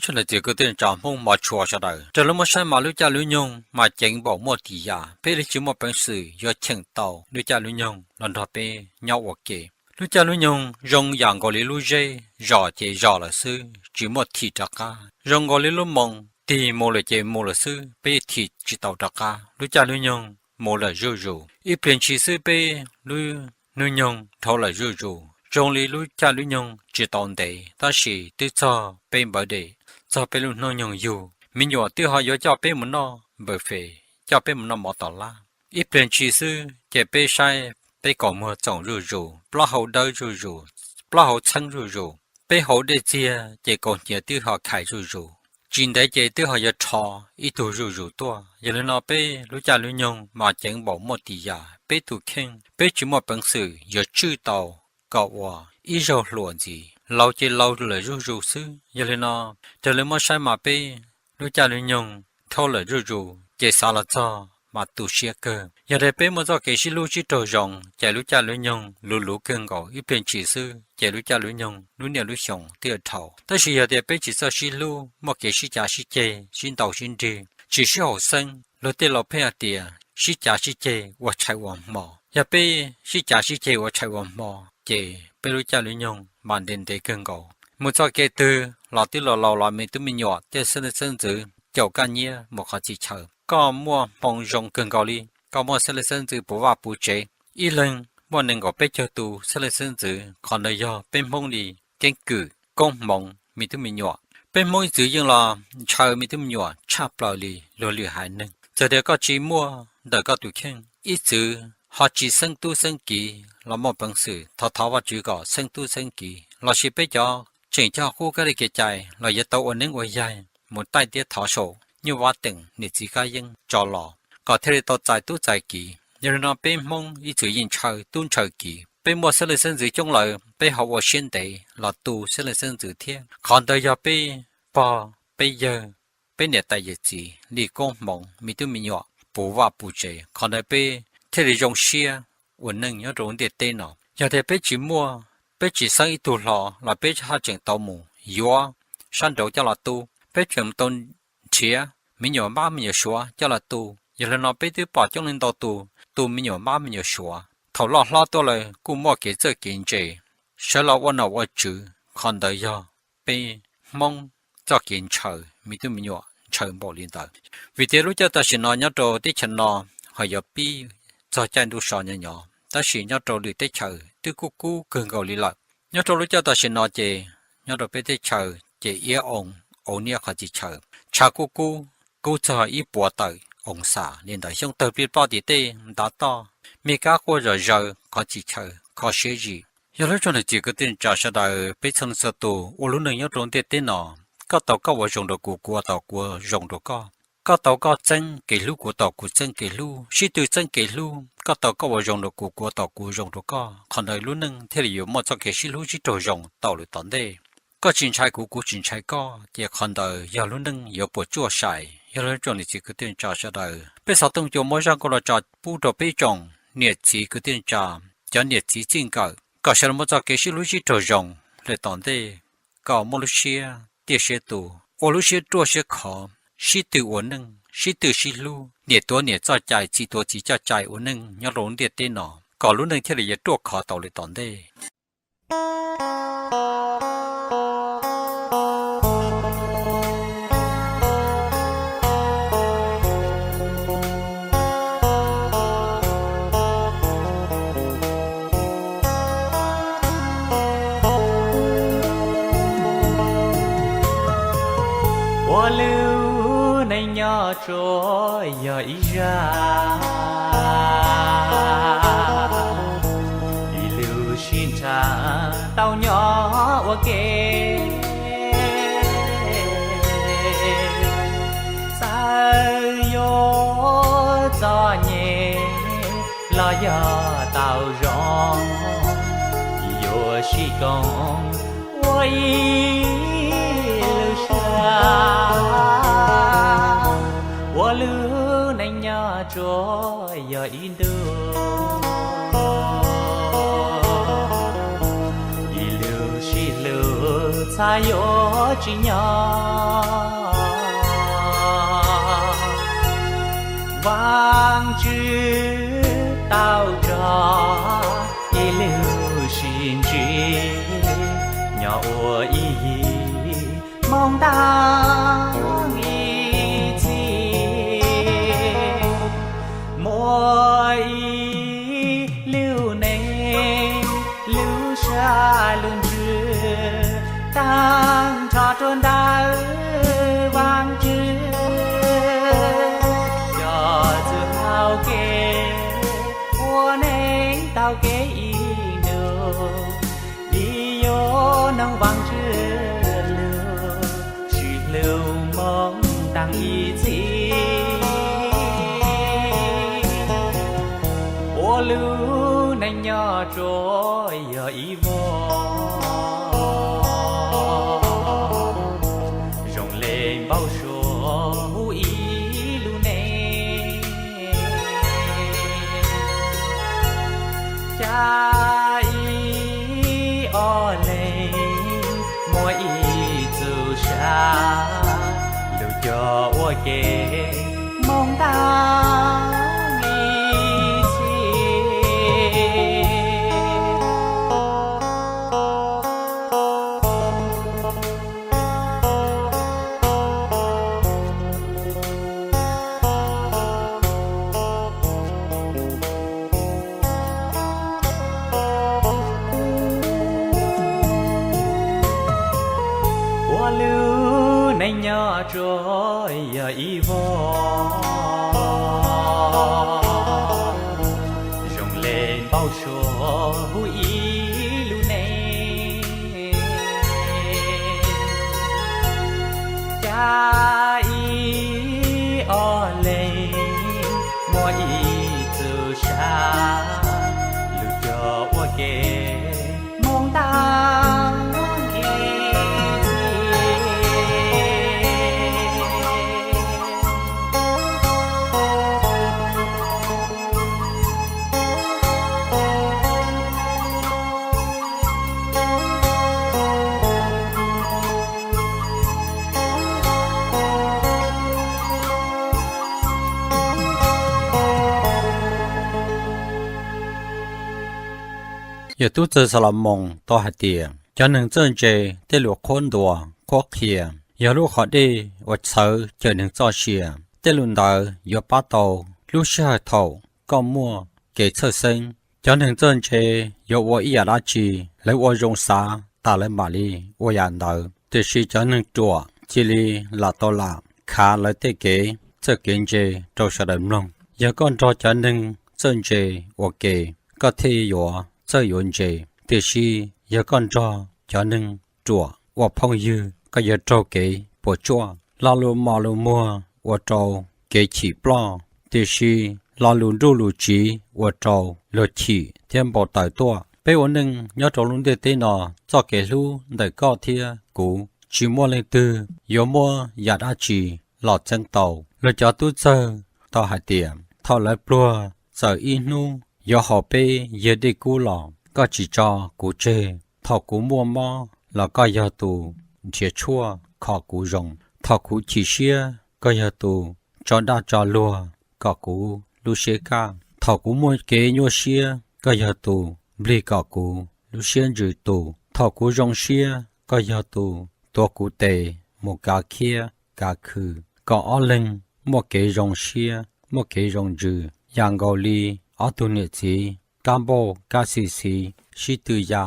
Tsoom niam txiv kwv tij neej tsa Hmoob hmov tshua sawv daws, raws li muab saib mas lub caij lub nyoog mas ceev npaum muaj tis yam, peb li tsis muaj peev xwm yuav cheem tau lub caij lub nyoog los nrog peb nyob ua ke. Lub caij lub nyoog zoo yam nkaus li lub zeb, zos ces zos lawm xwb, tsis muaj thim rov qab. Zoo nkaus li lub moo, tig mus lawm ces mus lawm xwb, peb thim tsis tau rov qab. Lub caij lub nyoog mus lawm zuj zus, ib pliag ntshis xwb peb lub hnub nyoog dhau lawm zuj zus. Zoo li lub caij lub nyoog tsis tau ntev tab sis twb txog peb npawv dej, txog peb lub hnub nyoog yug. Me nyuam twb ho yuav coj peb mus noj npawm fes, coj peb mus noj mov tom lab. Ib pliag ntshis xwb ces peb saib peb kaus muag txoom zuj zus, plaub hau dawb zuj zus, plaub hau txheeb zuj zus. Peb haus dej txiag ces kaus hniav twb ho khais zuj zus, tsis ntev ces twb ho yuav rho ib tug zuj zus tuaj. Yog li no peb lub caij lub nyoog mas ceev npaum muaj tis yam, peb tus kheej peb tsis muaj peev xwm yuav tswj tau kom ua ib zaug hluas ntxiv, laus ces laus lawm zuj zus xwb. Yog li no, raws li muab saib mas peb lub caij lub nyoog dhau lawm zuj zus ces xav los txog mas tu siab kawg. Yog tias peb muaj txoj kev sib hlub sib raug zoo ces lub caij lub nyoog luv luv kawg nkaus, ib pliag ntshis xwb ces lub caij lub nyoog lub niaj lub xyoo twb yuav dhau. Tab sis yog tias peb tsis txawj sib hlub, muaj kev sib cav sib ceg, sib ntaus sib nrig, tsis sib haum xeeb, luag tej laus pheej hais tias sib cav sib ceg ua tshais ua hmo. Yog peb sib cav sib ceg ua tshais ua hmo ces peb lub caij lub nyoog mas ntev ntev kawg nkaus. Mus txoj kev twg los twb laus laus los me tub me nyuam thiaj xeeb leej xeeb ntxwv caum koj nyiam mus qhov txhia chaw. Koj muaj hmoo zoo kawg nkaus li, koj muaj xeeb leej xeeb ntxwv puv vaj puv tsev, ib leeg muaj nees nkaum peb caug tus xeeb leej xeeb ntxwv. Qhov ntawd yog peb Hmoob li keeb kwm koob hmoov me tub me nyuam. Peb Hmoob ib txwv yeej los ntshaw me tub me nyuam tshaj plaws li luag lwm haiv neeg. Txawm tias koj tsis muaj ntawm koj tus kheej, ib txwv ho tsis xeeb tub xeeb kiv los muaj peev xwm thov thov Vajtswv kom xeeb tub xeeb kiv, lossis peb cov tseem coj qub kab li kev cai los yuav tau ua neeb ua yaig mus taij tiab thov saum nyuj vab teem niam txiv kab yeeb tso los kom thiaj li tau txais tub txais kiv. Yog li no peb Hmoob ib txwv yeej ntshaw tub ntshaw kiv. Peb muaj xeeb leej xeeb ntxwv coob lawm, peb ho ua siab ntev los tu xeeb leej xeeb ntxwv thiab. Qhov ntawd yog peb pog peb yawg, peb niam tais yawm txiv li koob hmoov me tub me nyuam puv vaj puv tsev. Qhov ntawd peb thiaj li zoo siab ua neej nyob rau ntiaj teb no. Yog tias peb tsis muaj, peb tsis xeeb ib tug hlo los peb haj tseem tau mus yuav sab nraud coj los tu, peb tseem tau nrhiav me nyuam mab me nyuam suav coj los tu. Yog li no peb twb pom coob leej ntau tus tu me nyuam mab me nyuam suav, thaum loj hlob tuaj lawm kuj muaj kev txawj kev ntse, sawv los ua nom ua tswv. Qhov ntawd yog peb Hmoob txoj kev ntshaw me tub me nyuam ntshaw npaum li ntawd. Vim tias lub caij tam sim no nyob rau teb chaws no ho yuav pib txog caij ntuj so nyob nyob, tab sis nyob rau lwm teb chaws twb kub kub kawg nkaus li lawm. Nyob rau lub caij tam sim no ces nyob rau peb teb chaws ces iab oo niab qhov txhia chaw, tshav kub kub, kub txog ib puas tawm oo xas li ntawd, xyoob tawg plig ploj tim tej ntav toj, me kab quaj zom zaws qhov txhia chaw kho siab zim. Yog lub tsoom niam txiv kwv tij neej tsa sawv daws peb txhua leej txhua tus ua lub neej nyob rau ntiaj teb no, koj tau koj ua zoo rau kuv, kuv ua tau kuv zoo rau koj. Koj tau koj txeeb kev hlub, kuv tau kuv txeeb kev hlub, sib tw txeeb kev hlub. Koj tau koj ua zoo rau kuv, kuv ua tau kuv zoo rau koj, qhov ntawd lub neej thiaj li yuav muaj txoj kev sib hlub sib raug zoo tau lawm tom ntej. Koj tsis ntshai kuv, kuv tsis ntshai koj, ces qhov ntawd yog lub neej yuav puas tsuaj sai. Yog lub tsoom niam txiv kwv tij neej tsa sawv daws, peb xov tooj cua muab zaj nkauj no tso pub rau peb tsoom niam txiv kwv tij neej tsa, cov niam txiv txij nkawm kom sawv daws muaj txoj kev sib hlub sib raug zoo lawm tom ntej, kom muaj lub siab tiaj siab tus, ua lub siab ruaj siab khov, sib tw ua neej, sib tw sib hlub, niam tuav niam txoj cai, txiv tuav txiv txoj cai ua neej nyob rau ntiaj teb no, kom lub neej thiaj li yuav ruaj khov tau lawm tom ntej. Ua lub neej nyob tsuas yog ib zaj, ib lub sij hawm tau nyob ua ke. Txawm yuav txom nyem los yog tau zoo, yuav sib koom ua ib lub sij hawm. Ua lub neej nyob tsuas yog ib ntu, ib lub sij hlub Xav yuav tsis nyob, Vaajtswv tau tso ib lub sib ntsib, nyob ua ib yig moo ntaag ib txhis. Muaj ib lub neej, lub sab lub ntsws, taag nrho rua ntawm Vaajtswv, coj txuj hauv kev ua neej tau kev ib ntus, ib yuav noog Vaajtswv lug, sib hlub moo ntaag ib txhis, ua lub neej nyob rua yog ib vog zoo le npau suav hu ib lub neej. Ca ib ob leeg muaj ib txuj sa, lug coj ua ke moo ntaag ib txhis. Ua lub neej nyob rua yog ib vog zoo le npau suav hu ib lub neej. Ca ib ob leeg muaj ib txuj sa, lug coj ua ke moo ntaag ib txhis. Yawm tub txawg Xalumoos tau hais tias, cov neeg txawj ntse tej lus qhuab ntuas qhuab qhia yog lub qhov dej uas txhawv cawm neeg txoj sia. Tej lus ntawd yuav pab tau lub sij hawm thaum koj muaj kev txhawj xeeb. Cov neeg txawj ntse yuav ua ib yam dab tsi lawv ua zoo xav tas lawv mam li ua yam ntawd, tiam sis cov neeg ruam cia li lam tau lam khav lawv tej kev txawj kev ntse rau sawv daws mloog. Yog koj nrog cov neeg txawj ntse ua ke, koj thiaj yuav txawj yuav ntse, tiam sis yog koj nrog cov neeg ruam ua phooj ywg, koj yuav raug kev puas tsuaj. Lo lus mos lus muag ua rau kev chim ploj, tiam sis lo lus nruj lus tsiv ua rau luag chim thiab npau taws tuaj. Peb ua neej nyob rau lub ntiaj teb no, txoj kev hlub ntawm koj thiab kuv tsis muaj leej twg yuav muab yam dab tsi los txeeb tau. Luag cov tub txawg tau hais tias, thaum lawv pluag txawm ib hnub yuav haus peb yag dej kub los koj tsis tso kuv tseg. Thaum kuv muaj mob los koj yog tus nrhiav tshuaj kho kuv zoo. Thaum kuv chim siab koj yog tus tso daj tso luag kom kuv lub siab kaj. Thaum kuv muaj kev nyuaj siab koj yog tus nplig kom kuv lub siab ntsws tus. Thaum kuv zoo siab koj yog tus tuav kuv tes mus kav khiab kav khw, kom ob leeg muaj kev zoo siab muaj kev zoo ntsws yam nkaus li ob tug niam txiv kab npauj kab xis xis sib tw ya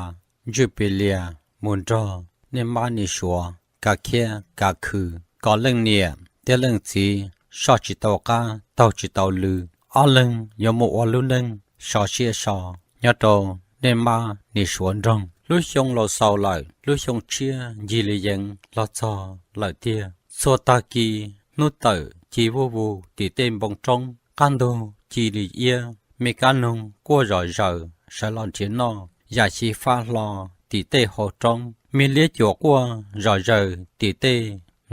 ntswj pes lias mus nrog niag mab niag suav kav khiab kav khw, kom leej niam thiab leej txiv soj tsis tau qab taug tsis tau lw. Ob leeg yuav mus ua lub neej so siab so nyob rau niag mab niag suav nroog. Lub xyoo laus xaus lawm, lub xyoo tshiab ncig li yeev los txog lawm tiag. Txhua tag kis hnub tawm ci vuj vus tim tej npoo roob, qab ntug ci li iab, me kab noog quaj zom zaws sawv los nrhiav noj, yam xyiv fab hlo tim tej hau roob, me liab cuam quaj zom zaws tim tej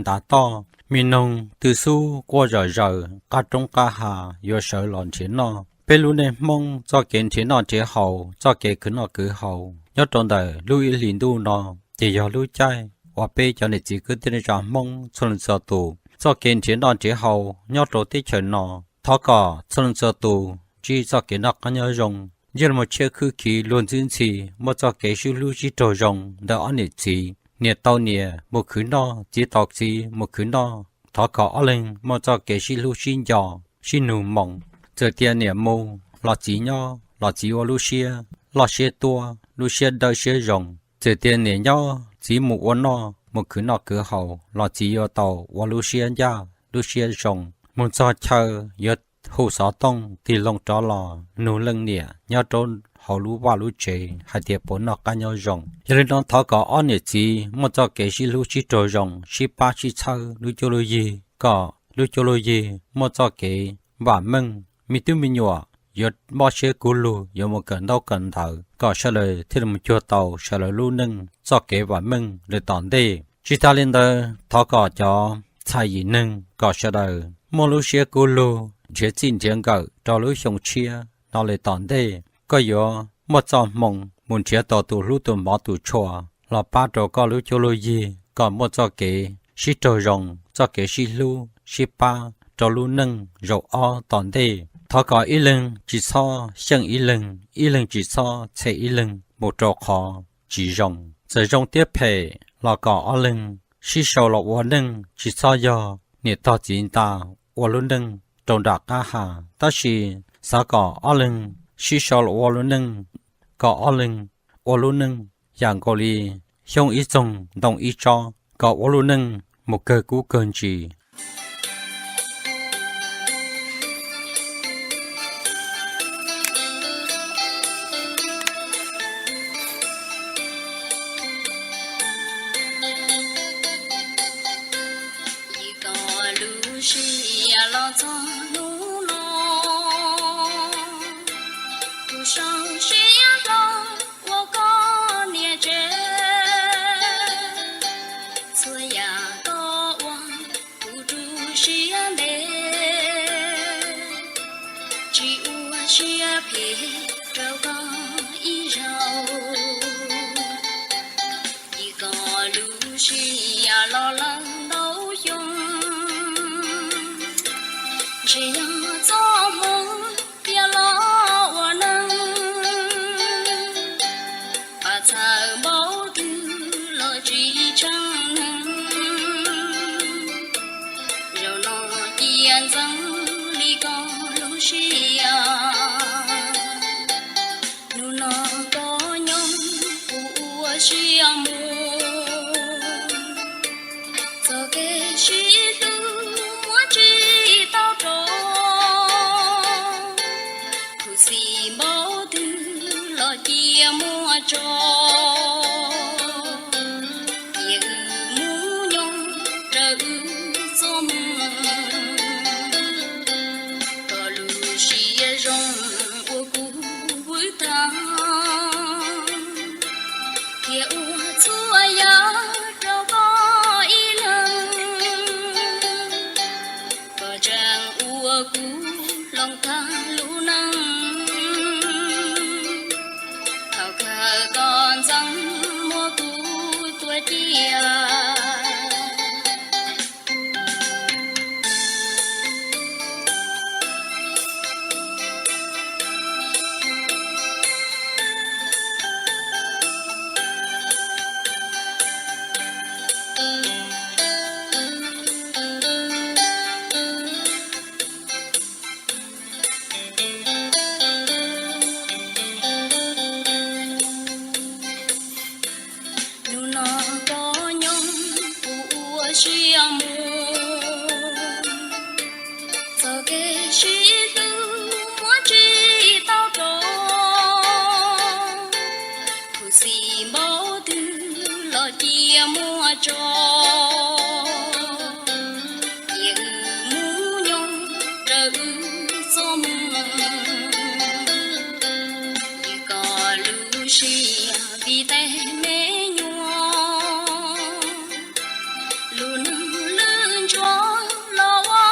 ntav toj, me noog tw xub quaj zom zaws qab roob qab hav yuav sawv los nrhiav noj. Peb lub neej Hmoob txoj kev nrhiav noj nrhiav haus, txoj kev khwv noj khwv haus nyob rau ntawm lub ib hlis ntuj no ces yog lub caij uas peb cov niam txiv kwv tij neej tsa Hmoob txhua leej txhua tus txoj kev nrhiav noj nrhiav haus nyob rau teb chaws no. Thov kom txhua leej txhua tus ntsib txoj kev noj qab nyob zoo, yeej muaj tshiab khwb khiv luag ntxwb ntxhi, muaj txoj kev sib hlub sib raug zoo ntawm ob niam txiv, niam tau niam mus khwv noj, txiv tau txiv mus khwv noj. Thov kom ob leeg muaj txoj kev sib hlub sib nco, sib nug moo. Txawm tias niam mus los txiv nyob, los txiv ua lub siab loj siab tuab, lub siab dawb siab zoo. Txawm tias niam nyob txiv mus ua noj, mus khwv noj khwv haus los txiv yuav tau ua lub siab ncaj lub siab zoo. Mus txog chaw yuav hu xov tooj tig loo rov los nug leej niam nyob rau hauv lub vaj lub tsev hais tias puas noj qab nyob zoo. Yog li no thov kom ob niam txiv muaj txoj kev sib hlub sib raug zoo, sib pab sib txhawb lub cuab lub yig, kom lub cuab lub yig muaj txoj kev vam meej, me tub me nyuam yuav mob siab kub lug, yuav mus kawm ntaub kawm ntawv, kom sawv daws thiaj li mus cuag tau sawv daws lub neej txoj kev vam meej lawm tom ntej. Tsis tas li ntawd, thov kom cov ntxhais yim neeg kom sawv daws muaj lub siab kub lug nrhiav txij nrhiav nkawm rau lub xyoo tshiab no lawm tom ntej. Koj yuav muaj txoj hmoo mus nrhiav tau tus hlub tus hmov tus tshua los pab rau koj lub cuab lub yig kom muaj txoj kev sib raug zoo, txoj kev sib hlub sib pab rau lub neej zaum ob tom ntej. Thov kom ib leeg tsis txhob xyeej ib leeg, ib leeg tsis txhob txhem ib leeg mus rau qhov tsis zoo. Txawm zoo thiab phem los kom ob leeg sib sau los ua neej, tsis txhob yog niam tog txiv nta ua lub neej rau nram qab ha, tab sis xav kom ob leeg sib sau los ua lub neej, kom ob leeg ua lub neej yam nkaus li xyoob ib txoog ntoo ib tsob, kom ua lub neej mus kawg kub kawg ntsis. Koj lub siab los txog hnub no, kuv sau siab hlo ua koj niam tsev. Txhua yam koj ua kuv tu siab ntev, tsis ua siab phem rau koj ib zaug. Vim koj lub siab los lawm ntau xyoo, ntshe yog txoj hmoo tiag los ua neej, pab txhawb npaum twg los tsis tsheej neeg. Zaum no cia ntxeev li koj lub siab, hnub no koj nyob kuv ua siab mus. Txoj kev sib hlub muab tsis tau rau, khuv xim npaum twg los cia muab tso, cia wb mus nyob raws wb txoj hmoo. Koj lub siab zoo ua kuv vwm tag, thiaj ua txhua yam rau koj ib leeg. Koj tseem ua kuv hloov tag lub neej, thaum kawg koj ntxeev muab kuv tua cia. Hnub no koj nyob kuv ua siab mus, txoj kev sib hlub muab tsis tau rau, khuv xim npaum twg los cia muab tso, cia wb mus nyob raws wb txoj hmoo. Vim koj lub siab vim tej me nyuam, lub neej lwj ntsuav los ua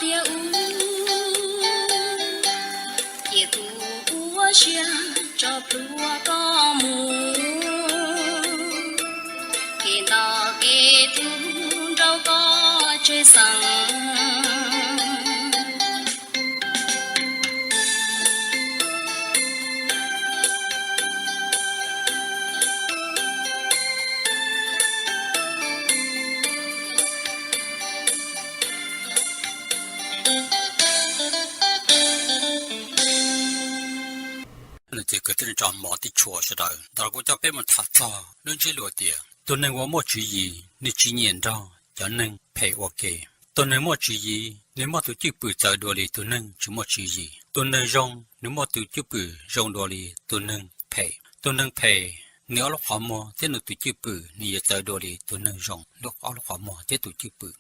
tiag ub, cia kuv ua siab tso plhuav koj mus. Kev nto kev rau koj tseg xeem. Nws txiv kwv tij neej tsa hmov tib tshua sawv daws, ntawm no kuv coj peb mus tham txog lub ntsiab lus tias tus neeg uas muaj tswv yim nws tsis nyiam nrog cov neeg phem ua ke. Tus neeg muaj tswv yim nws muaj tus cwj pwm txawv dua li tus neeg tsis muaj tswv yim. Tus neeg zoo nws muaj tus cwj pwm zoo dua li tus neeg phem. Tus neeg phem nws ob lub qhov muag thiab nws tus cwj pwm nws yuav txawv dua li tus neeg zoo ob lub qhov muag thiab tus cwj pwm.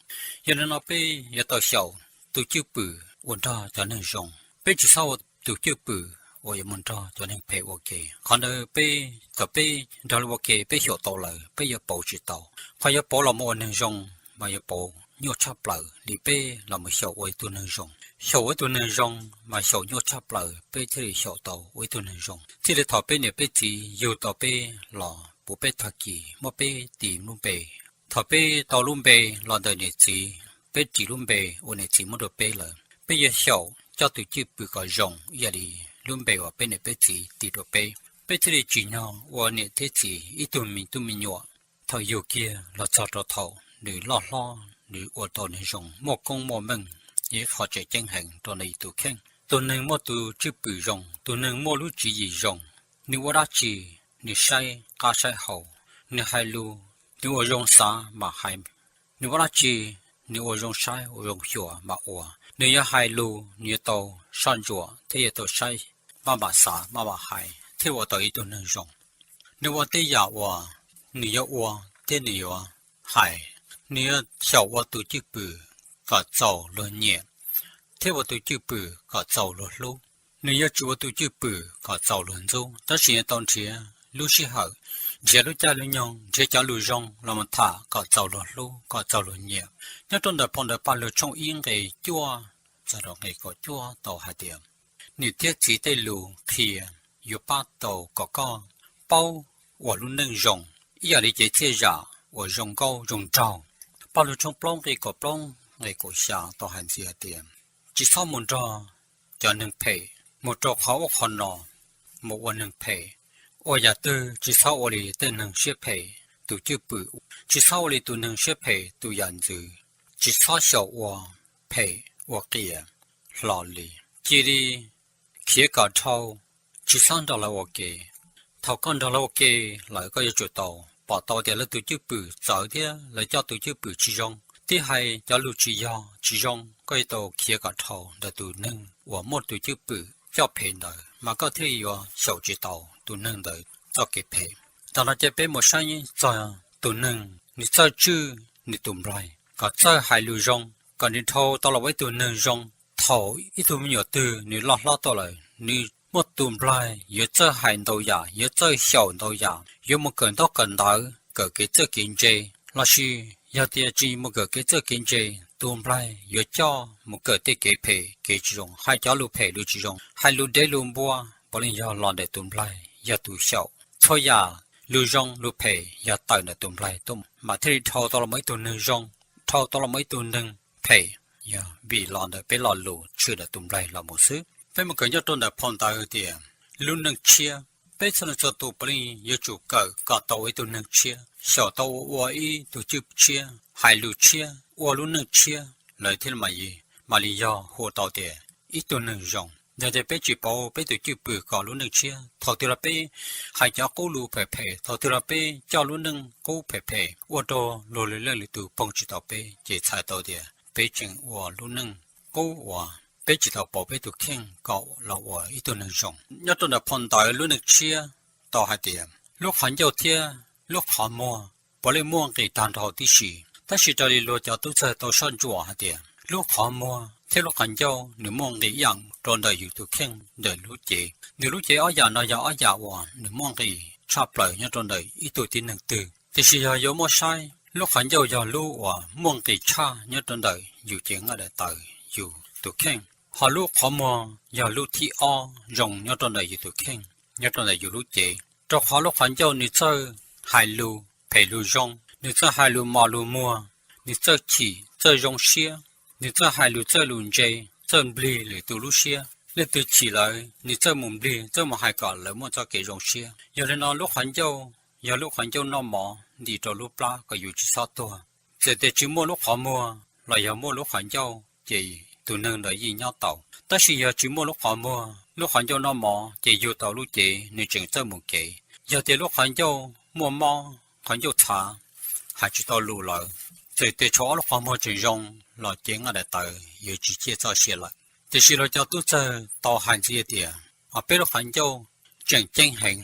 Yog li no peb yuav tau xyaum tus cwj pwm uas nrog cov neeg zoo. Peb tsis txhob ua tus cwj pwm uas yuav mus nrog cov neeg phem ua ke. Qhov ntawd peb, thaum peb nrog lawv ua ke peb xyaum tau lawm peb yuav pauv tsis tau. Qhov yuav pauv los mus ua neeg zoo mas yuav pauv nyuaj tshaj plaws li peb los mus xyaum ua ib tug neeg zoo. Xyaum ua ib tug neeg zoo mas xyaum nyuaj tshaj plaws peb thiaj li xyaum tau ua ib tug neeg zoo. Thiaj li thaum peb niam peb txiv yug tau peb los puv peb tag kis muab peb tis lub npe. Thaum peb tau lub npe los ntawm niam txiv, peb ris lub npe uas niam txiv muab rau peb lawm, peb yuav xyaum coj tus cwj pwm kom zoo ib yam li lub npe uas peb niam peb txiv tis rau peb. Peb thiaj li tsim nyog ua niam thiab txiv ib tug me tub me nyuam thaum yug kiag los txog rau thaum nws loj hlob nws ua tau neeg zoo muaj koob muaj meej, yog ib qho tseem ceeb heev rau nws tus kheej. Tus neeg muaj tus cwj pwm zoo, tus neeg muaj lub tswv yim zoo, nws ua dab tsi nws saib qab saib hau, nws hais lus, nws ua zoo xav mas hais, nws ua dab tsi nws ua zoo saib ua zoo xyuas mas ua. Nws yuav hais lus nws yuav tau soj ntsuam thiab yuav tau saib, maj mam xav maj mam hais thiaj ua tau ib tug neeg zoo. Nws ua tej yam uas nws yuav ua thiab nws yuav hais, nws yuav xyaum ua tus cwj pwm kom txaus luag nyiam thiab ua tus cwj pwm kom txaus luag hlub. Nws yuav tsis ua tus cwj pwm kom txaus luag ntxub, tab sis yuav tau nrhiav lub sij hawm, nrhiav lub caij lub nyoog, nrhiav cov lus zoo los mus tham kom txaus luag hlub kom txaus luag nyiam. Nyob rau ntawm phau ntawv Paj Lug tshooj ib nqe cuaj txog rau nqe kaum cuaj tau hais tias, niam thiab txiv tej lus qhia yuav pab tau kom koj paub ua lub neej zoo ib yam li cev txhiaj zam uas zoo nkauj zoo nraug. Paj Lug tshooj plaub nqe kaum plaub nqe kaum xya tau hais ntxiv hais tias, tsis txhob mus nrog cov neeg phem, mus rau qhov ub qhov no, mus ua neeg phem, ua yam twg tsis txhob ua li tej neeg siab phem tus cwj pwm, tsis txhob ua li tus neeg siab phem tus yam ntxwv, tsis txhob xyaum ua phem ua qias hlo li. Cia li khiav kom dhau, tsis txhob nrog lawv ua ke. Thaum koj nrog lawv ua ke lawm koj yuav tsum tau pom tau tias lawv tus cwj pwm txawv thiab lawv coj tus cwj pwm tsis zoo, thiab hais cov lus tsis yog tsis zoo, koj yuav tau khiav kom dhau ntawm tus neeg uas muaj tus cwj pwm coj phem ntawd mas koj thiaj yuav xyaum tsis tau tus neeg ntawd txoj kev phem. Thaum no ces peb mus saib txog tus neeg nws txawj tswj nws tus nplaig kom txawj hais lus zoo, kom nws dhau tau los ua ib tug neeg zoo. Thaum ib tug me nyuam twg nws loj hlob tuaj lawm nws muaj tus nplaig yuav txawj hais ntau yam, yuav txawj xyaum ntau yam, yuav mus kawm ntaub kawm ntawv, kawm kev txawj kev ntse, lossis yog tias tsis mus kawm kev txawj kev ntse, tus nplaig yuav coj mus kawm tej kev phem kev tsis zoo, hais cov lus phem lus tsis zoo, hais lus dev lus npua, puav leej yog los ntawm tus nplaig yog tus xyaum. Txhua yam lus zoo lus phem yog tawm ntawm tus nplaig tuaj mas thiaj li dhau tau los mus ib tug neeg zoo, dhau tau los mus ib tug neeg phem, yog vim los ntawm peb lo lus tshwm ntawm tus nplaig los mus xwb. Peb mus kawm nyob rau ntawm phau ntawv tias lub neej tshiab, peb txhua leej txhua tus puav leej yuav tsum kawm kom tau ua ib tug neeg tshiab, xyaum tau ua ua ib tug cwj tshiab, hais lus tshiab, ua lub neej tshiab, lawv thiaj mam li yog hu tau tias ib tug neeg zoo. Yog tias peb tsis pauv peb tus cwj pwm kom lub neej tshiab, thaum twg los peb hais cov qub lus phem phem, thaum twg los peb coj lub neej qub phem phem ua rau luag lwm leej lwm tus poob tsis tau peb, ces txhais tau tias peb tseem ua lub neej qub uas peb tsis tau pauv peb tus kheej kom los ua ib tug neeg zoo. Nyob rau ntawm phau ntawv lub neej tshiab tau hais tias lub qhov ncauj thiab lub qhov muag puav leej muaj nqis tag nrho tib si, tab sis raws li luag cov tub txawg tau soj ntsuam hais tias lub qhov muag thiab lub qhov ncauj nws muaj nqis ib yam rau ntawm yus tus kheej ntawm lub cev. Nws lub cev ob yam no yog ob yam uas nws muaj nqis tshaj plaws nyob rau ntawm ib tug tib neeg twg. Tiam sis yog yuav muab saib, lub qhov ncauj yog lub uas muaj nqis tshaj nyob rau ntawm yus cev nqaij daim tawv yus tus kheej, ho lub qhov muag yog lub thib ob zoo nyob rau ntawm yus tus kheej, nyob rau ntawm yus lub cev. Rau qhov lub qhov ncauj nws txawj hais lus phem lus zoo, nws txawj hais lus mos lus muag, nws txawj chim txawj zoo siab, nws txawj hais lus txawj lus ntse, txawj nplig lwm tus lub siab. Leej twg chim lawm nws txawj mus nplig, txawj mus hais kom lawv muaj txoj kev zoo siab. Yog li no lub qhov ncauj yog lub qhov ncauj noj mov ntim rau lub plab kom yus tsis txhob tuag. Txawm tias tsis muaj lub qhov muag los yog muaj lub qhov ncauj ces tus neeg ntawd yeej nyob tau. Tab sis yog tsis muaj lub qhov muag, lub qhov ncauj noj mov ces yug tau lub cev nws tseem txawj mus kev. Yog tias lub qhov ncauj muaj mob, qhov ncauj txhav, hais tsis tau lus lawm, txawm tias tshuav ob lub qhov muag tseem zoo los cev nqaij daim tawv yuav tsis ciaj txoj sia lawm. Tiam sis luag cov tub txawg tau hais ntxiv tias, peb lub qhov ncauj tseem ceeb heev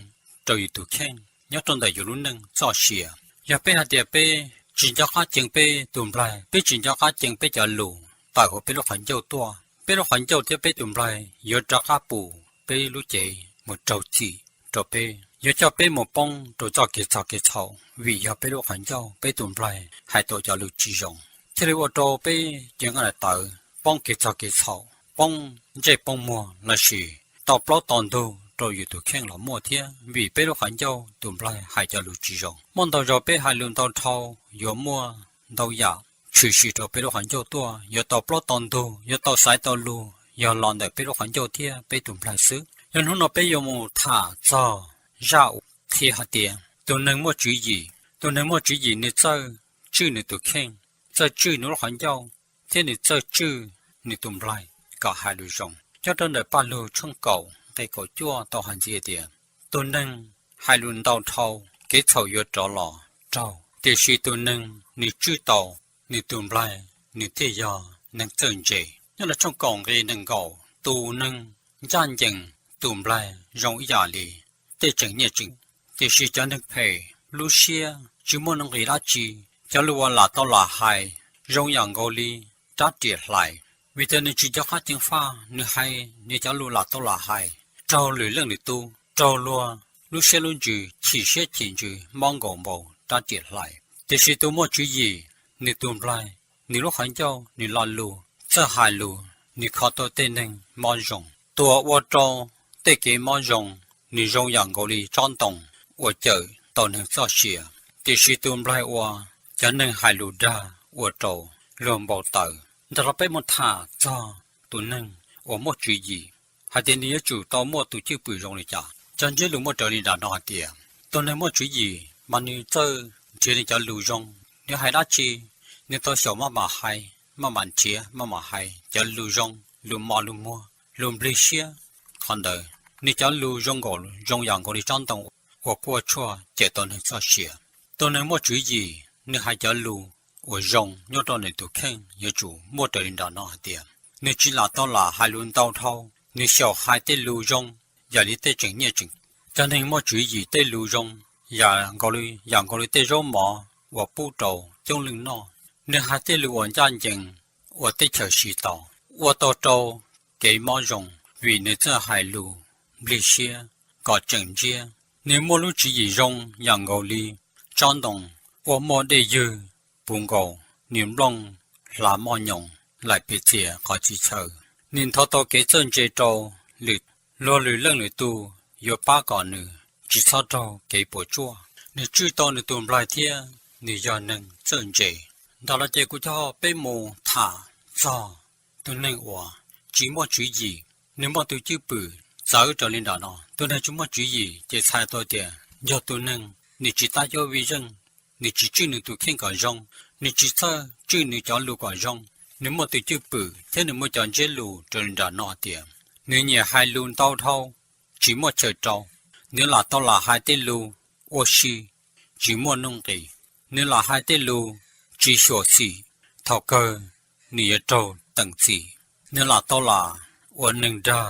rau yus tus kheej nyob rau ntawm yus lub neej txoj sia. Yog peb hais tias peb tsis nco qab ceev peb tus nplaig, peb tsis nco qab ceev peb cov lus tawm hauv peb lub qhov ncauj tuaj, peb lub qhov ncauj thiab peb tus nplaig yuav rov qab pum peb lub cev mus raug txim rau peb, yuav coj peb mus poob rau txoj kev txog kev txhaum vim yog peb lub qhov ncauj peb tus nplaig hais tau cov lus tsis zoo, thiaj li ua rau peb cev nqaij daim tawv poob kev txog kev txhaum, poob ntsej poob muag lossis tau plaub tau ntug rau yus tus kheej los muaj thiab, vim peb lub qhov ncauj tus nplaig hais cov lus tsis zoo. Muaj ntau zaus peb hais lus ntau dhau yuav muaj ntau yam tshwm sim rau peb lub qhov ncauj tuaj, yuav tau plaub tau ntug, yuav tau xaiv tau lus yog los ntawm peb lub qhov ncauj thiab peb tus nplaig xwb. Yog hnub no peb yuav mus tham txog zaj uas qhia hais tias tus neeg muaj tswv yim, tus neeg muaj tswv yim nws txawj tswj nws tus kheej, txawj tswj nws lub qhov ncauj, thiab nws txawj tswj nws tus nplaig kom hais lus zoo. Nyob rau ntawm Paj Lug tshooj kaum nqe kaum cuaj tau hais ntxiv tias, tus neeg hais lus ntau dhau, kev txhaum yuav rov los raug, tiam sis tus neeg nws tswj tau nws tus nplaig nws thiaj yog neeg txawj ntse. Nyob rau tshooj kaum nqe nees nkaum, tus neeg ncaj ncees tus nplaig zoo ib yam li tej tseem nyiaj tseem, tiam sis cov neeg phem lub siab tsis muaj nuj nqis dab tsi, cov lus uas lam tau lam hais zoo yam nkaus li rab riam hlais, vim tias nws tsis nco qab ceev faj, nws hais nws cov lus lam tau lam hais raug lwm leej lwm tus, raug luag lub siab lub ntsws, chim siab chim ntsws mob nkaus npaum rab riam hlais. Tiam sis tus muaj tswv yim, nws tus nplaig, nws lub qhov ncauj, nws lo lus, txawj hais lus, nws kho tau tej neeg mob zoo. Tus uas ua rau tej kev mob zoo, nws zoo yam nkaus li tsob ntoo uas cawm tau neeg txoj sia, tiam sis tus nplaig ua cov neeg hais lus dag ua rau luag npau taws. Ntawm no peb mus tham txog tus neeg uas muaj tswv yim, hais tias nws yuav tsum tau muaj tus cwj pwm zoo li cas. Cov ntsiab lus muaj raws li nram no hais tias, tus neeg muaj tswv yim mas nws txawj nrhiav nws cov lus zoo, nws hais dab tsi, nws tau xyaum maj mam hais, maj mam nrhiav, maj mam hais cov lus zoo, lus mos lus muag, lus nplig siab. Qhov ntawd nws cov lus zoo nkaus, zoo yam nkaus li tsob ntoo uas quaj tshuaj cawm tau neeg txoj sia. Tus neeg muaj tswv yim, nws hais cov lus uas zoo nyob rau nws tus kheej yuav tsum muaj raws li nram no hais tias, nws tsis lam tau lam hais lus ntau dhau, nws xyaum hais tej lus zoo, yam li tej tseem nyiaj tseem. Cov neeg muaj tswv yim tej lus zoo yam nkaus li, yam nkaus li tej zaub mov uas pub rau coob leej noj. Nws hais tej lus uas ncaj ncees, uas teb chaws siv tau, ua tau rau kev mob zoo, vim nws txawj hais lus nplig siab kom tseem ntsiab. Nws muaj lub tswv yim zoo yam nkaus li tsob ntoo uas muaj dej ywg puv nkaus, nws nplooj hlav moj nyoos laim pes txias qhov txhia chaw. Nws nthuav tau kev txawj ntse rau lwm, luag lwm leej lwm tus yuav pab kom nws tsis txhob raug kev puas tsuaj. Nws tswj tau nws tus nplaig thiab nws yog neeg txawj ntse. Ntawm no ces kuv coj peb mus tham txog tus neeg uas tsis muaj tswv yim, nws muaj tus cwj pwm txawv raws li nram no. Tus neeg tsis muaj tswv yim ces txhais tau tias yog tus neeg nws tsis tab cuab vij zeej, nws tsis tswj nws tus kheej kom zoo, nws tsis txawj tswj nws cov lus kom zoo. Nws muaj tus cwj pwm thiab nws muaj cov ntsiab lus raws li nram no tias, nws nyiam hais lus ntau dhau, tsis muaj chaw rau. Nws lam tau lam hais tej lus ua si, tsis muaj nuj nqis. Nws lam hais tej lus tsis xyuam xim, thaum kawg nws yuav raug teem txim. Nws lam tau lam ua neeg dag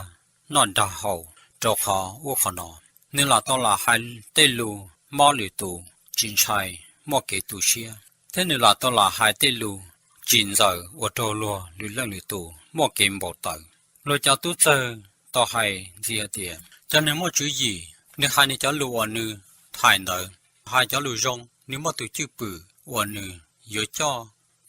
noj dag haus rau qhov ub qhov no. Nws lam tau lam hais tej lus mob lwm tus, tsis ntshai muaj kev tu siab, thiab nws lam tau lam hais tej lus tsis ntxaws ua rau luag lwm leej lwm tus muaj kev npau taws. Luag cov tub txawg tau hais ntxiv tias, cov neeg muaj tswv yim, nws hais nws cov lus uas nws hais ntawd, hais cov lus zoo, nws muaj tus cwj pwm uas nws yuav coj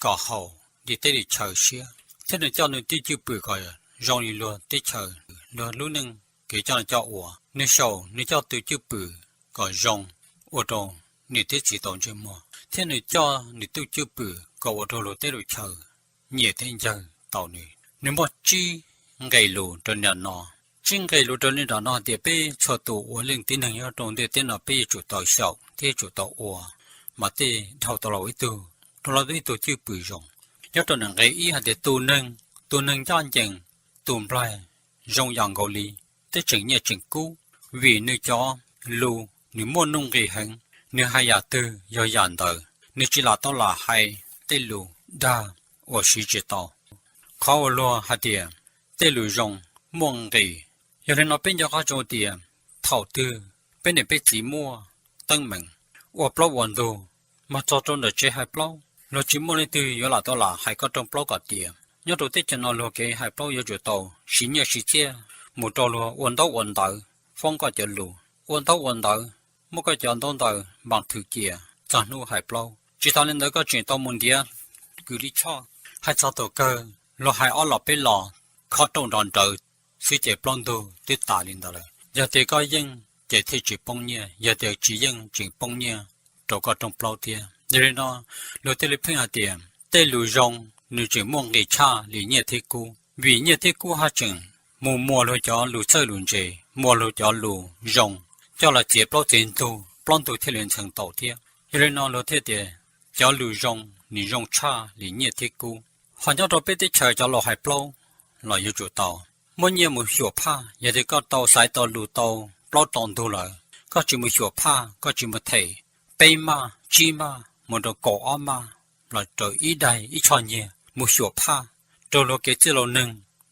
kom haum li teb li chaw siab, thiab nws coj nws tus cwj pwm kom zoo li luag teb chaws, luag lub neej kev coj coj ua. Nws xyaum nws coj tus cwj pwm kom zoo ua rau nws thiaj txiv tau ntsej muag thiab nws coj nws tej cwj pwm kom ua rau luag tej lub chaw nyiam thiab ncawg tau nws. Nws muaj tsib nqe lus rau nim no. Tsib nqe lus rau nim no hais tias peb txhua tus ua leej tib neeg nyob rau ntiaj teb no peb yuav tsum tau xyaum thiab yuav tsum tau ua mas tej dhau tau los ib tug, dhau los ib tug cwj pwm zoo. Nyob rau nqe ib hais tias tus neeg, tus neeg ncaj ncees, tus nplaig zoo yam nkaus li tej tseem nyiaj tseem kub, vim nws cov lus nws muaj nuj nqis heev, nws hais yam twg yog yam ntawd, nws tsis lam tau lam hais tej lus dag uas siv tsis tau. Qhov uas luag hais tias tej lus zoo muaj nqis. Yog li no peb nco qab zoo tias thaum twg peb niam peb txiv muaj teeb meem ua plaub ua ntug, mas txog rau nram tsev hais plaub, luag tsis muaj leej twg yuav lam tau lam hais koj rooj plaub kom tiav. Nyob rau teb chaws no luag kev hais plaub yuav tsum tau siv nyiaj siv txiaj mus rau luag ua ntaub ua ntawv, foob koj cov lus, ua ntaub ua ntawv, muab koj cov ntaub ntawv npam thwm cia txog hnub hais plaub. Tsis tas li ntawd koj tseem tau mus ntiav kws li choj. Hais txog thaum kawg luag hais ob los peb los, khob rauj nrov nrawv xwb ces plaub ntug twb tas li ntawd lawm. Yog tias koj yeej ces thiaj tsis poob nyiaj, yog tias tsis yeej tseem poob nyiaj rau koj rooj plaub thiab. Yog li no luag thiaj li pheej hais tias tej lus zoo nws tseem muaj nqis tshaj li nyiaj thiab kub, vim nyiaj thiab kub haj tseem mus muas luag cov lus txawj lus ntse, muas luag cov lus zoo coj los txiav plaub txiav ntug, plaub ntug thiaj li ntxhee tau thiab. Yog li no luag thiaj tias cov lus zoo nws zoo tshaj li nyiaj thiab kub. Ho nyob rau peb teb chaws cov laus hais plaub los yuav tsum tau muaj nyiaj mus xyuam phaj. Yog tias koj tau xaiv tau lus tau plaub rau ntug lawm, koj tsis mus xyuam phaj, koj tsis mus them peb maj tsib maj mus rau kaum ob maj los rau ib daig ib choj nyiaj mus xyuam phaj rau luag kev txwj laus neeg,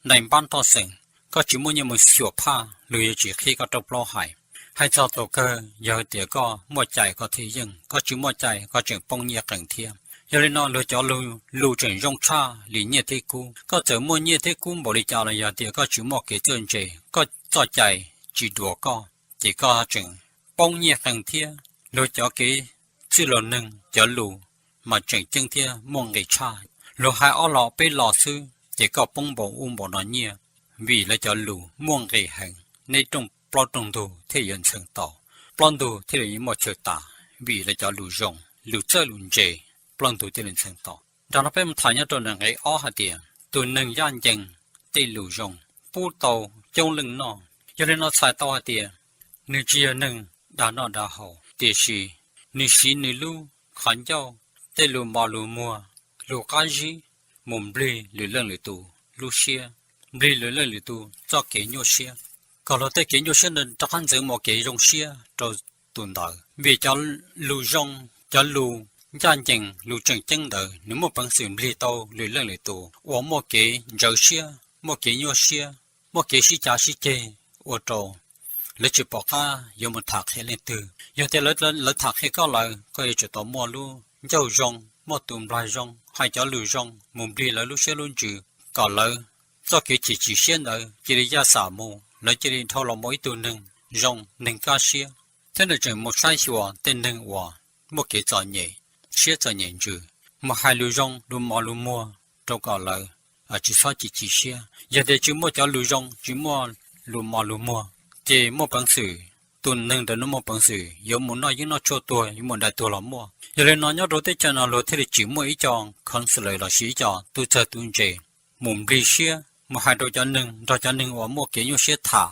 daim npab toj xeem, koj tsis muaj nyiaj mus xyuam phaj luag yuav tsis qhib koj rooj plaub hais. Hais txog thaum kawg yog tias koj muaj cai koj thiaj yeej, koj tsis muaj cai koj tseem poob nyiaj qees thiab. Yog li no luag cov lus tseem zoo tshaj li nyiaj thiab kub. Koj txawm muaj nyiaj thiab kub npaum li cas los yog tias koj tsis muaj kev txawj ntse, koj txoj cai tsis duav koj, ces koj tseem poob nyiaj qees thiab. Luag cov kev txwj laus neeg cov lus mas tseem ceeb thiab muaj nqis tshaj. Luag hais ob los peb los xwb ces koj poob npaum ub npaum no nyiaj, vim lawv cov lus muaj nqis heev. Neb rooj plaub rooj ntug thiaj yuav ntxhee tau, plaub ntug thiaj li muaj chaw tas, vim lawv cov lus zoo, lus txawj lus ntse, plaub ntug thiaj li ntxhee tau. Nram no peb mus tham nyob rau nqe ob hais tias tus neeg ncaj ncees tej lus zoo pub tau coob leej noj. Yog li no txhais tau hais tias nws tsis yog neeg dag noj dag haus, tiam sis nws siv nws lub qhov ncauj, tej lus mos lus muag, lus qab zib mus nplig lwm leej lwm tus lub siab, nplig lwm leej lwm tus txoj kev nyuaj siab, kom luag tej kev nyuaj siab ntawd rov qab ntxeev mus kev zoo siab rau tus ntawd. Vim cov lus zoo, cov lus ncaj ncees, lus tseem ceeb ntawd nws muaj peev xwm nplig tau lwm leej lwm tus uas muaj kev ntsawv siab, muaj kev nyuaj siab, muaj kev sib cav sib ceg, ua rau lawv tsis pom qab yuav mus tham qhia leej twg. Yog tias lawv tham qhia koj lawm, koj yuav tsum tau muaj lub ncauj zoo, muaj tus nplaig zoo, hais cov lus zoo mus nplig lawv lub siab lub ntsws, kom lawv txoj kev chim chim siab ntawd cia li yaj xam mus, lawv cia li dhau los mus ib tug neeg zoo, neeg kaj siab. Thiab nws tseem mus saib xyuas tej neeg uas muaj kev txom nyem siab txom nyem ntsws, mus hais lus zoo lus mos lus muag rau kom lawv tsis txhob chim chim siab. Yog tias tsis muaj cov lus zoo, tsis muaj lus mos lus muag, ces muaj peev xwm, tus neeg ntawd nws muaj peev xwm yuav mus noj yeeb noj tshuaj tuag, yuav mus dai tuag los muaj. Yog li no nyob rau teb chaws no luag thiaj li tsim muaj ib co counselor lossis ib co tub txawg tub ntse mus nplig siab, mus hais rau cov neeg, nrog cov neeg uas muaj kev nyuaj siab tham,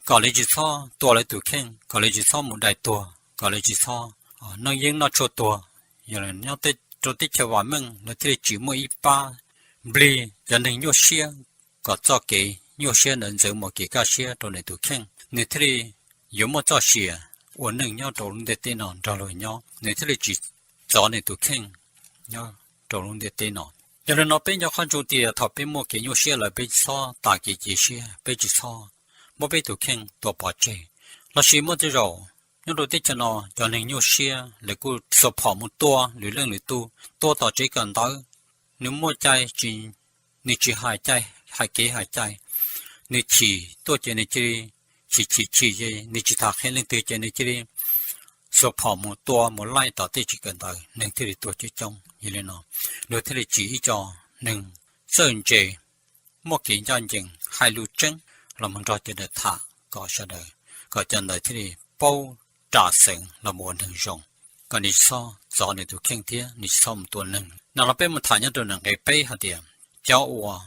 kom lawv tsis txhob tua lawv tus kheej, kom lawv tsis txhob mus dai tuag, kom lawv tsis txhob noj yeeb noj tshuaj tuag. Yog nyob rau teb chaws vam meej luag thiaj li tsim muaj ib pab nplig cov neeg nyuaj siab, kom txoj kev nyuaj siab ntawd ntxeev mus kev kaj siab rau nws tus kheej, nws thiaj li yuav muaj txoj sia ua neej nyob rau lub ntiaj teb no nrog luag nyob, nws thiaj li tsis txov nws tus kheej nyob rau lub ntiaj teb no. Yog li no peb nco qab ntsoov tias thaum peb muaj kev nyuaj siab lawm peb tsis txhob tas kev cia siab, peb tsis txhob muab peb tus kheej tua pov tseg. Lossis muaj tej zaum nyob rau teb chaws no cov neeg nyuaj siab lawv kuj xuas phom mus tua lwm leej lwm tus, tua tom tsev kawm ntawv, nws muaj cai tsis, nws tsis hais cai, hais kev hais cai, nws chim tuaj ces nws cia li chim chim chim ces nws tsis tham qhia leej twg ces nws cia li xuas phom mus tua mus laij tom tej tsev kawm ntawv, neeg thiaj li tuag coob coob. Yog li no luag thiaj li tsim ib co neeg txawj ntse, muaj kev ncaj ncees, hais lus tseeb los mus nrog cov ntawd tham kom sawv daws, kom cov ntawd thiaj li paub ram xeev los mus ua neeg zoo, kom nws tsis txhob txov nws tus kheej thiab nws tsis txhob mus tua neeg. Nim no peb mus tham nyob rau nqe peb hais tias, cov uas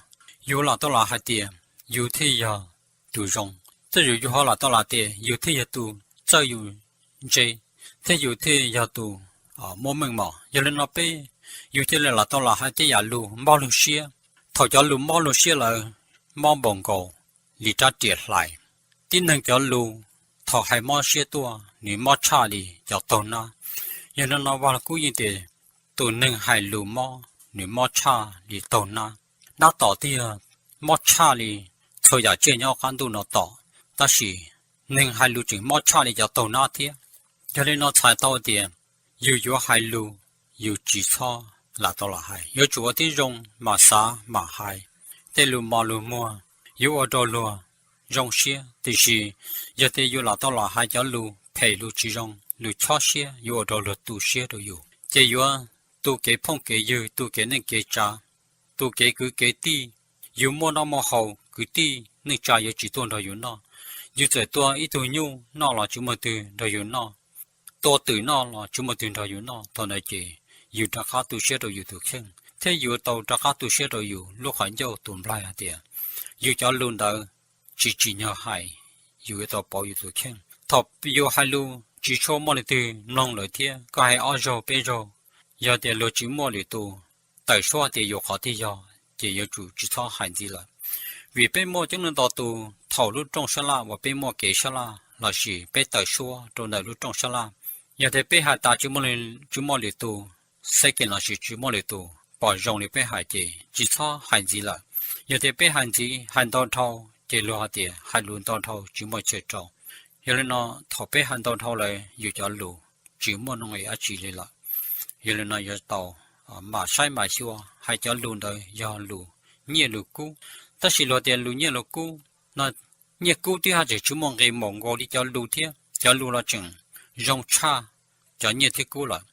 yus lam tau lam hais tias yus thiaj yog tus zoo, tej zaum yus ho lam tau lam tias yus thiaj yog tus txawj yus ntse, thiab yus thiaj yog tus muaj meej mom. Yog li no peb, yus thiaj li lam tau lam hais tej yam lus mob luag siab. Thaum cov lus mob luag siab lawm, mob npaum nkaus li rab riam hlais. Tib neeg cov lus thaum hais mob siab tuaj, nws mob tshaj li cov taug nab. Yog li no Vaj Lug Kub yeej tias, tus neeg hais lus mob, nws mob tshaj li taug nab. Nab tom twb yog mob tshaj li txhua yam tsiaj nyob qab ntuj no tom, tab sis neeg hais lus tseem mob tshaj li cov taug nab thiab. Yog li no txhais tau tias, yus yuav hais lus, yus tsis txhob lam tau lam hais, yuav tsum ua tib zoo mam xav mam hais. Tej lus mos lus muag yuav ua rau luag zoo siab, tiam sis yog tias yus lam tau lam hais cov lus phem, lus tsis zoo, lus chob siab, yuav ua rau luag tu siab rau yus, ces yuav tu kev phooj kev ywg, tu kev neej kev tsav, tu kev kwv kev tij. Yus muaj noj muaj haus, kwv tij neej tsa yuav tsis tuaj nrog yus noj. Yus txawm tua ib tug nyuj noj los tsis muaj twg nrog yus noj, tua twm noj los tsis muaj twg nrog yus noj. Thaum ntawd ces yus rov qab tu siab rau yus tus kheej, thiab yuav tau rov qab tu siab rau yus lub qhov ncauj tus nplaig hais tias, yus cov lus ntawd tsis tsim nyog hais, yus yuav tau pauv yus tus kheej. Thaum yus hais lus tsis tshua muaj leej twg mloog lawm thiab koj hais ob zaug peb zaug, yog tias luag tsis muaj lwm tus tawm suab tias yus qhov twg yog, ces yuav tsum tsis txhob hais ntxiv lawm. Vim peb muaj coob leej ntau tus thaum lub rooj sab laj uas peb muaj kev sab laj lossis peb tawm suab rau ntawm lub rooj sab laj, yog tias peb hais tas tsis muaj lwm tus xeb kev lossis tsis muaj lwm tus pom zoo li peb hais ces tsis txhob hais ntxiv lawm. Yog tias peb hais ntxiv hais ntau dhau ces luag hais tias hais lus ntau dhau tsis muaj chaw rau. Yog li no, thaum peb hais ntau dhau lawm yus cov lus tsis muaj nuj nqis dab tsi li lawm. Yog li no yuav tau mam saib mam xyuas hais cov lus ntawd yog lus nyiaj lus kub. Tab sis luag tias lus nyiaj lus kub no, nyiaj kub twb haj tseem tsis muaj nqis maum nkaus li cov lus thiab, cov lus los tseem zoo tshaj cov nyiaj thiab kub lawm.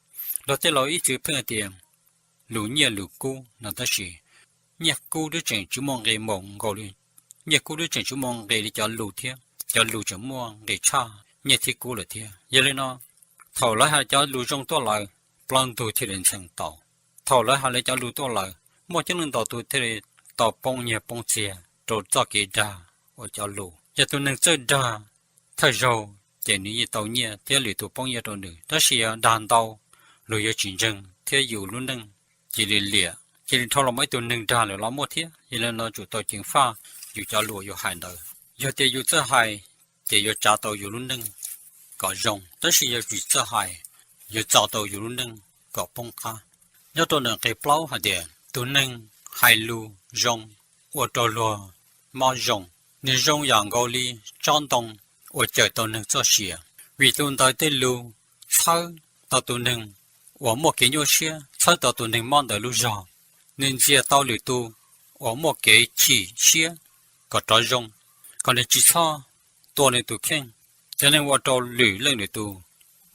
Luag tej laus ib txwm pheej hais tias lus nyiaj lus kub no, tab sis nyiaj kub twb tseem tsis muaj nqis maum nkaus li, nyiaj kub twb tseem tsis muaj nqis li cov lus thiab, cov lus tseem muaj nqis tshaj nyiaj thiab kub lawm thiab. Yog li no, thaum lawv hais cov lus zoo tuaj lawm, plaub ntug thiaj li ntxhee tau. Thaum lawv hais lawv cov lus tuaj lawm, muaj coob leej ntau tus thiaj li tau poob nyiaj poob txiag rau txoj kev dag uas cov lus. Yog tus neeg txawj dag thawj zaug ces nws yeej tau nyiaj thiab lwm tus poob nyiaj rau nws, tab sis yog dag ntau, luag yuav tsis ntseeg thiab yus lub neej cia li liam, cia li dhau los muaj ib tug neeg dag lawm los muaj thiab. Yog li no tsum tau ceev faj yus cov lus yus hais ntawd. Yog tias yus txawj hais ces yuav tsav tau yus lub neej kom zoo, tab sis yog tsis txawj hais, yuav txaus tau yus lub neej kom poob qab. Nyob rau ntawm nqe plaub hais tias tus neeg hais lus zoo ua rau luag mob zoo, nws zoo yam nkaus li tsob ntoo uas cawm tau neeg txoj sia, vim tus ntawd tej lus txhawb tau tus neeg uas muaj kev nyuaj siab, txhawb tau tus neeg mob ntawd lub zog. Nws ntxias tau lwm tus uas muaj kev chim siab kom rov zoo, kom nws tsis txhob tua nws tus kheej. Cov neeg ua rau lwm leej lwm tus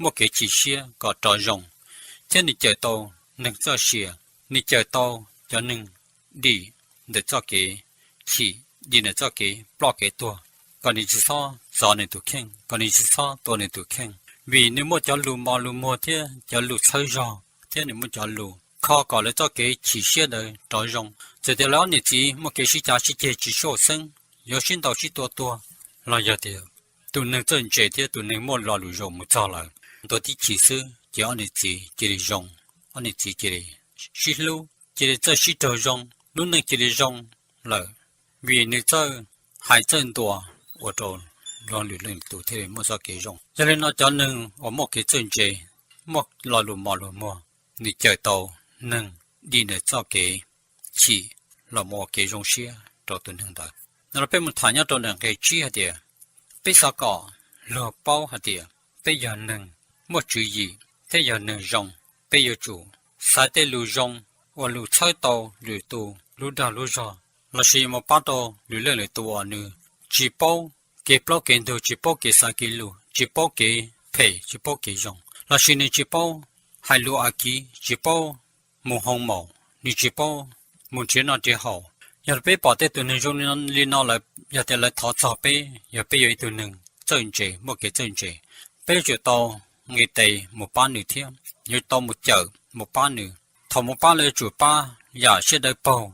muaj kev chim siab kom rov zoo, thiab nws cawm tau neeg txoj sia, nws cawm tau cov neeg dim ntawm txoj kev chim, dim ntawm txoj kev ploj kev tuag, kom nws tsis txhob txov nws tus kheej, kom nws tsis txhob tua nws tus kheej, vim nws muaj cov lus mos lus muag thiab cov lus txhawb zog, thiab nws muaj cov lus kho kom lawv txoj kev chim siab ntawd rov zoo. Txawm tias lawv ob niam txiv muaj kev sib cav sib ceg tsis sib haum xeeb, yuav sib ntaus sib tua tuag, los yog tias tus neeg txawj ntse thiab tus neeg muaj lo lus zoo mus txog lawm, ntua tib chim xwb ces ob niam txiv cia li zoo, ob niam txiv cia li sib hlub, cia li txawj sib raug zoo, lub neej cia li zoo lawm, vim nws txawj hais txawj ntuas ua rau luag lwm leej tus thiaj li muaj txoj kev zoo. Yog li no cov neeg uas muaj kev txawj ntse, muaj lo lus mos lus muag, nws cawm tau neeg dim ntawm txoj kev chim los mus ua kev zoo siab rau tus neeg ntawd. No los peb mus tham nyob rau ntawm nqe tsib hais tias, peb xav kom luag paub hais tias peb yog neeg muaj tswv yim thiab yog neeg zoo, peb yuav tsum xaiv tej lus zoo, ua lus txhawb tau lwm tus lub dag lub zog, lossis yuav mus pab rau lwm leej lwm tus uas nws tsis paub kev plaub kev ntug, tsis paub kev xaiv kev lus, tsis paub kev phem tsis paub kev zoo, lossis nws tsis paub hais lus a kiv, tsis paub mus hoo maum, nws tsis paub mus nrhiav noj nrhiav haus. Yog peb pom tej tus neeg zoo li no lawm, yog tias lawv thov txog peb, yog peb yog ib tug neeg txawj ntse, muaj kev txawj ntse, peb yuav tsum tau nqis tes mus pab nws thiab, yuav tau mus cawm mus pab nws. Thaum mus pab lawv yuav tsum pab yam siab dawb paug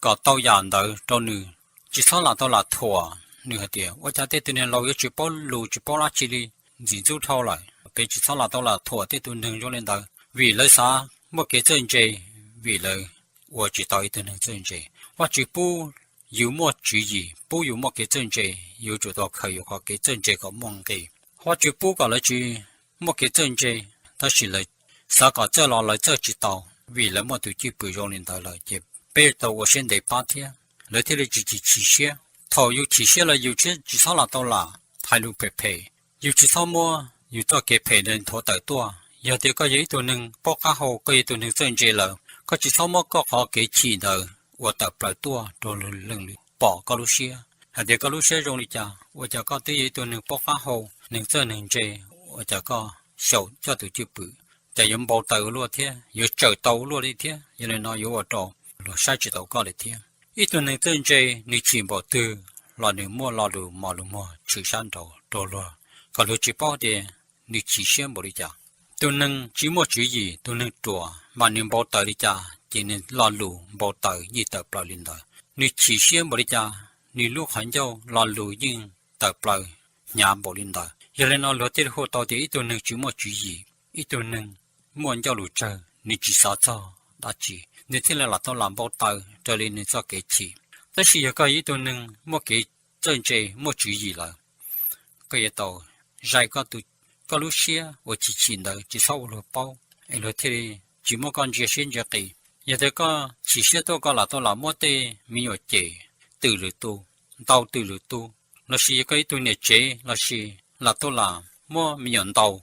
kom tau yam ntawd rau nws. Tsis txhob lam tau lam thuam nws hais tias ua cas tej tus niag laus yuav tsis paub lus tsis paub dab tsi li, ntxim ntxub dhau lawm. Peb tsis txhob lam tau lam thuam tej tus neeg zoo li ntawd vim lawv xav muaj kev txawj ntse, vim lawv ua tsis tau ib tug neeg txawj ntse. Vajtswv pub yus muaj tswv yim, pub yus muaj kev txawj ntse, yuav tsum tau khaws yus qhov kev txawj ntse kom muaj nqis. Vajtswv pub kom lawv tsis muaj kev txawj ntse, tab sis lawv xav kom txawj los lawv txawj tsis tau, vim lawv muaj tus cwj pwm zoo li ntawd lawm ces peb tau ua siab ntev pab thiab, lawv thiaj li tsis chim siab. Thaum yus chim siab lawm yus tsis txhob lam tau lam hais lus phem phem, yus tsis txhob muab yus txoj kev phem ntawd nthuav tawm tuaj. Yog tias koj yog ib tug neeg paub qab hau, koj yog tus neeg txawj ntse lawm, koj tsis txhob muab koj qhov kev chim ntawd ua tawm plaws tuaj rau leej lwm pom koj lub siab hais tias koj lub siab zoo li cas, ua cas koj twb yog ib tug neeg paub qab hau, neeg txawj neeg ntse, ua cas koj xyaum coj tus cwj pwm, cas yuav npau taws ua luaj thiab yuav tsawm tau ua luaj li thiab. Yog li no yuav ua rau luag saib tsis taus koj li thiab. Ib tug neeg txawj ntse nws chim npaum twg los nws muaj lo lus mos lus muag tshwm sab nraud rau luag kom luag tsis paub tias nws chim siab npaum li cas. Tus neeg tsis muaj tswv yim, tus neeg ruam mas nws npau taws li cas ces nws lo lus npau taws yeej tawm plaws li ntawd. Nws chim siab npaum li cas, nws lub qhov ncauj lo lus yeej tawm plaws hnyav npaum li ntawd. Yog li no luag thiaj li hu tau tias ib tug neeg tsis muaj tswv yim, ib tug neeg muaj ncauj lus tsawg, nws tsis xav txog dab tsi, nws thiaj li lam tau lam npau taws raws li nws txoj kev chim. Tab sis yog koj yog ib tug neeg muaj kev txawj ntse muaj tswv yim lawm, koj yuav tau zais koj lub siab uas chim chim ntawd tsis txhob ua luag paub es luag thiaj li tsis muab koj ntsia siab ntsia qis. Yog tias koj chim siab tuaj koj lam tau lam muab tej me nyuam cem twm lwm tus, ntaus twm lwm tus, lossis yog koj ib tug niam tsev lossis lam tau lam muab me nyuam ntaus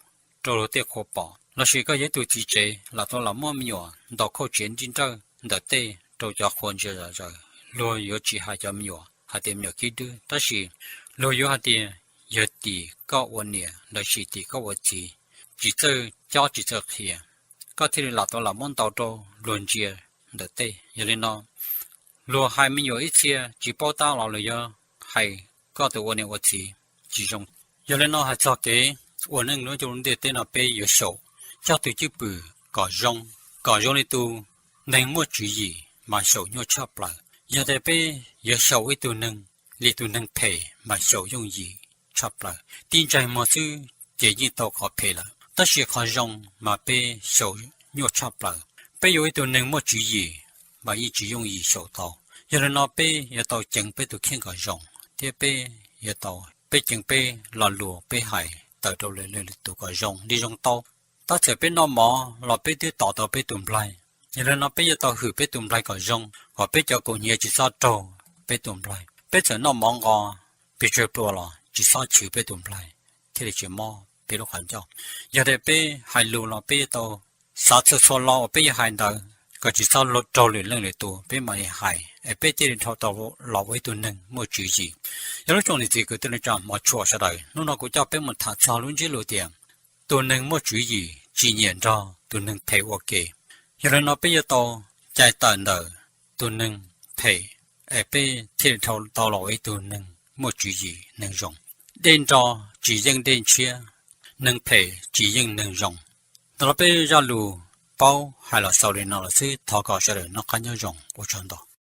rau luag tej qhua pom, lossis koj yog ib tug txiv tsev lam tau lam muab me nyuam ntaus khauj tsev nrij nrawj ntawm tej rau cov qhua ntsia zom zaws, luag yuav tsis hais cov me nyuam hais tias me nyuam khib dwb, tab sis luag yuav hais tias yog tim koj ua niam lossis tim koj ua txiv tsis txawj cob tsis txawj qhia, koj thiaj li lam tau lam muab ntaus rau luag ntsia ntawm tej. Yog li no luag hais me nyuam ib txhia tsis paub tab los luag yuav hais koj tus ua niam ua txiv tsis zoo. Yog li no hais txog kev ua neej nyob rau ntiaj teb no peb yuav xyaum coj tus cwj pwm kom zoo, kom zoo li tus neeg muaj tswv yim mas xyaum nyuaj tshaj plaws. Yog tias peb yuav xyaum ib tug neeg li tus neeg phem mas xyaum yooj yim tshaj plaws. Tib ntsais muag xwb ces yeej tau qhov phem lawm, tab sis qhov zoo mas peb xyaum nyuaj tshaj plaws. Peb yuav ib tug neeg muaj tswv yim mas yeej tsis yooj yim xyaum tau. Yog li no peb yuav tau ceev peb tus kheej kom zoo, thiab peb yuav tau, peb ceev peb lo lus peb hais tawm rau lwm tus kom zoo li zoo tau. Tab txawm peb noj mov los peb twb tos tau peb tus nplaig. Yog li no peb yuav tau hwm peb tus nplaig kom zoo, kom peb cov kaus hniav tsis txhob raug peb tus nplaig. Peb txawm noj mov nqos pes tsawg plua los tsis txhob chwv peb tus nplaig thiaj li tsis mob peb lub qhov ncauj. Yog tias peb hais lus los peb yuav tau xav txhua txhua lo uas peb yuav hais ntawd kom tsis txhob raug lwm leej lwm tus peb mam li hais es peb thiaj li dhau tau los ua ib tug neeg muaj tswv yim. Yog lub tsoom niam txiv kwv tij neej tsa hmov tshua sawv daws, hnub no kuv coj peb mus tham txog lub ntsiab lus tias tus neeg muaj tswv yim tsis nyiam nrog tus neeg phem ua ke. Yog li no peb yuav tau cais tawm ntawm tus neeg phem es peb thiaj li dhau tau los ua ib tug neeg muaj tswv yim neeg zoo. Dej nro tsis yeej dej ntshiab, neeg phem tsis yeej neeg zoo. Ntawm no peb zaj lus paub hais los xaus li no lawm xwb, thov kom sawv daws noj qab nyob zoo, ua tsaug ntau.